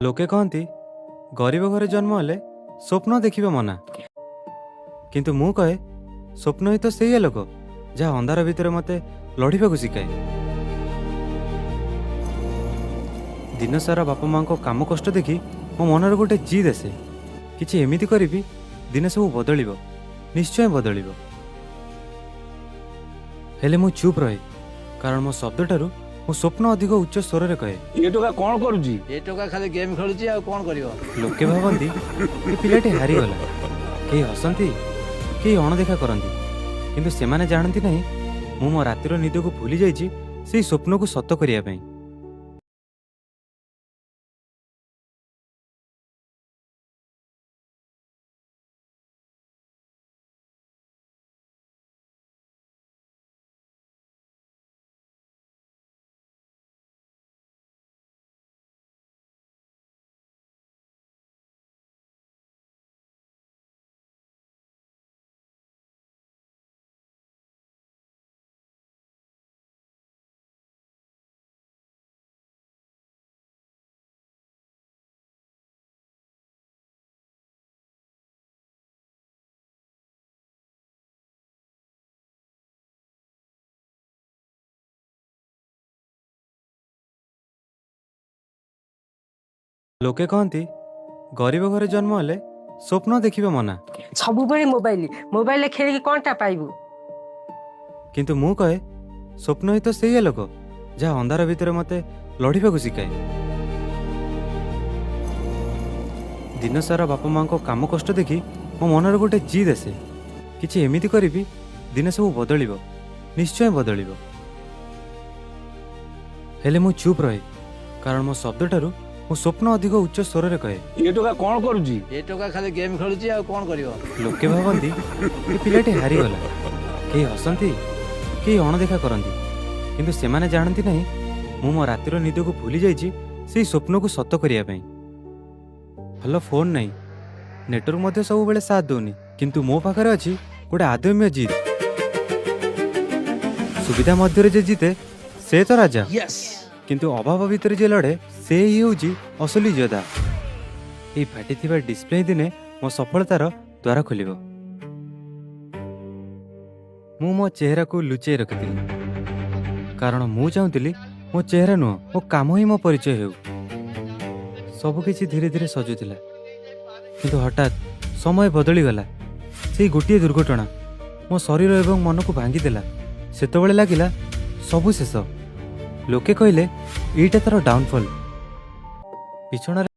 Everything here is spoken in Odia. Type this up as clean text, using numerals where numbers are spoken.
ଲୋକେ କହନ୍ତି ଗରିବ ଘରେ ଜନ୍ମ ହେଲେ ସ୍ୱପ୍ନ ଦେଖିବା ମନା, କିନ୍ତୁ ମୁଁ କହେ ସ୍ୱପ୍ନ ହିଁ ତ ସେଇ ଆଲୋକ ଯାହା ଅନ୍ଧାର ଭିତରେ ମୋତେ ଲଢ଼ିବାକୁ ଶିଖାଏ। ଦିନସାରା ବାପା ମାଆଙ୍କ କାମ କଷ୍ଟ ଦେଖି ମୋ ମନରେ ଗୋଟେ ଜିଦ୍ ଆସେ, କିଛି ଏମିତି କରିବି ଦିନେ ସବୁ ବଦଳିବ, ନିଶ୍ଚୟ ବଦଳିବ। ହେଲେ ମୁଁ ଚୁପ୍ ରହେ, କାରଣ ମୋ ଶବ୍ଦଠାରୁ ମୋ ସ୍ୱପ୍ନ ଅଧିକ ଉଚ୍ଚ ସ୍ୱରରେ କହେ। ଏ ଟୋକା କଣ କରୁଛି? ଏ ଟୋକା ଖାଲି ଗେମ୍ ଖେଳୁଛି, ଆଉ କଣ କରିବ? ଲୋକେ ଭାବନ୍ତି ଏ ପିଲାଟି ହାରିଗଲା। କେହି ହସନ୍ତି, କେହି ଅଣଦେଖା କରନ୍ତି, କିନ୍ତୁ ସେମାନେ ଜାଣନ୍ତି ନାହିଁ ମୁଁ ମୋ ରାତିର ନିଦକୁ ଭୁଲି ଯାଇଛି ସେଇ ସ୍ୱପ୍ନକୁ ସତ କରିବା ପାଇଁ। ଲୋକେ କହନ୍ତି ଗରିବ ଘରେ ଜନ୍ମ ହେଲେ ସ୍ୱପ୍ନ ଦେଖିବା ମନା, ସବୁବେଳେ ମୋବାଇଲ ମୋବାଇଲରେ ଖେଳିକି କଣଟା ପାଇବୁ? କିନ୍ତୁ ମୁଁ କହେ ସ୍ୱପ୍ନ ହିଁ ତ ସେଇ ଆଲୋକ ଯାହା ଅନ୍ଧାର ଭିତରେ ମୋତେ ଲଢ଼ିବାକୁ ଶିଖାଏ। ଦିନସାରା ବାପା ମାଆଙ୍କ କାମ କଷ୍ଟ ଦେଖି ମୋ ମନରେ ଗୋଟେ ଜିଦ୍ ଆସେ, କିଛି ଏମିତି କରିବି ଦିନେ ସବୁ ବଦଳିବ, ନିଶ୍ଚୟ ବଦଳିବ। ହେଲେ ମୁଁ ଚୁପ୍ ରହେ, କାରଣ ମୋ ଶବ୍ଦଠାରୁ ମୋ ସ୍ୱପ୍ନ ଅଧିକ ଉଚ୍ଚ ସ୍ୱରରେ କହେ। ଏ ଟୋକା କଣ କରୁଛି? ଏ ଟୋକା ଖାଲି ଗେମ୍ ଖେଳୁଛି, ଆଉ କଣ କରିବ? ଲୋକେ ଭାବନ୍ତି ଏ ପିଲାଟି ହାରିଗଲା। କେହି ହସନ୍ତି, କେହି ଅଣଦେଖା କରନ୍ତି, କିନ୍ତୁ ସେମାନେ ଜାଣନ୍ତି ନାହିଁ ମୁଁ ମୋ ରାତିର ନିଦକୁ ଭୁଲି ଯାଇଛି ସେଇ ସ୍ୱପ୍ନକୁ ସତ କରିବା ପାଇଁ। ଭଲ ଫୋନ୍ ନାହିଁ, ନେଟୱାର୍କ ମଧ୍ୟ ସବୁବେଳେ ସାଥ ଦେଉନି, କିନ୍ତୁ ମୋ ପାଖରେ ଅଛି ଗୋଟେ ଆଦମ୍ୟ ଜିଦ୍। ସୁବିଧା ମଧ୍ୟରେ ଯେ ଜିତେ ସେ ତ ରାଜା, କିନ୍ତୁ ଅଭାବ ଭିତରେ ଯିଏ ଲଢ଼େ ସେ ହିଁ ହେଉଛି ଅସଲି ଯୋଦ୍ଧା। ଏଇ ଫାଟିଥିବା ଡିସପ୍ଲେ ଦିନେ ମୋ ସଫଳତାର ଦ୍ୱାର ଖୋଲିବ। ମୁଁ ମୋ ଚେହେରାକୁ ଲୁଚେଇ ରଖିଥିଲି, କାରଣ ମୁଁ ଚାହୁଁଥିଲି ମୋ ଚେହେରା ନୁହଁ, ମୋ କାମ ହିଁ ମୋ ପରିଚୟ ହେଉ। ସବୁକିଛି ଧୀରେ ଧୀରେ ସଜୁଥିଲା, କିନ୍ତୁ ହଠାତ୍ ସମୟ ବଦଳିଗଲା। ସେଇ ଗୋଟିଏ ଦୁର୍ଘଟଣା ମୋ ଶରୀର ଏବଂ ମନକୁ ଭାଙ୍ଗିଦେଲା। ସେତେବେଳେ ଲାଗିଲା ସବୁ ଶେଷ। ଲୋକେ କହିଲେ ଏଇଟା ତାର ଡାଉନଫଲ୍। ବିଛଣାରେ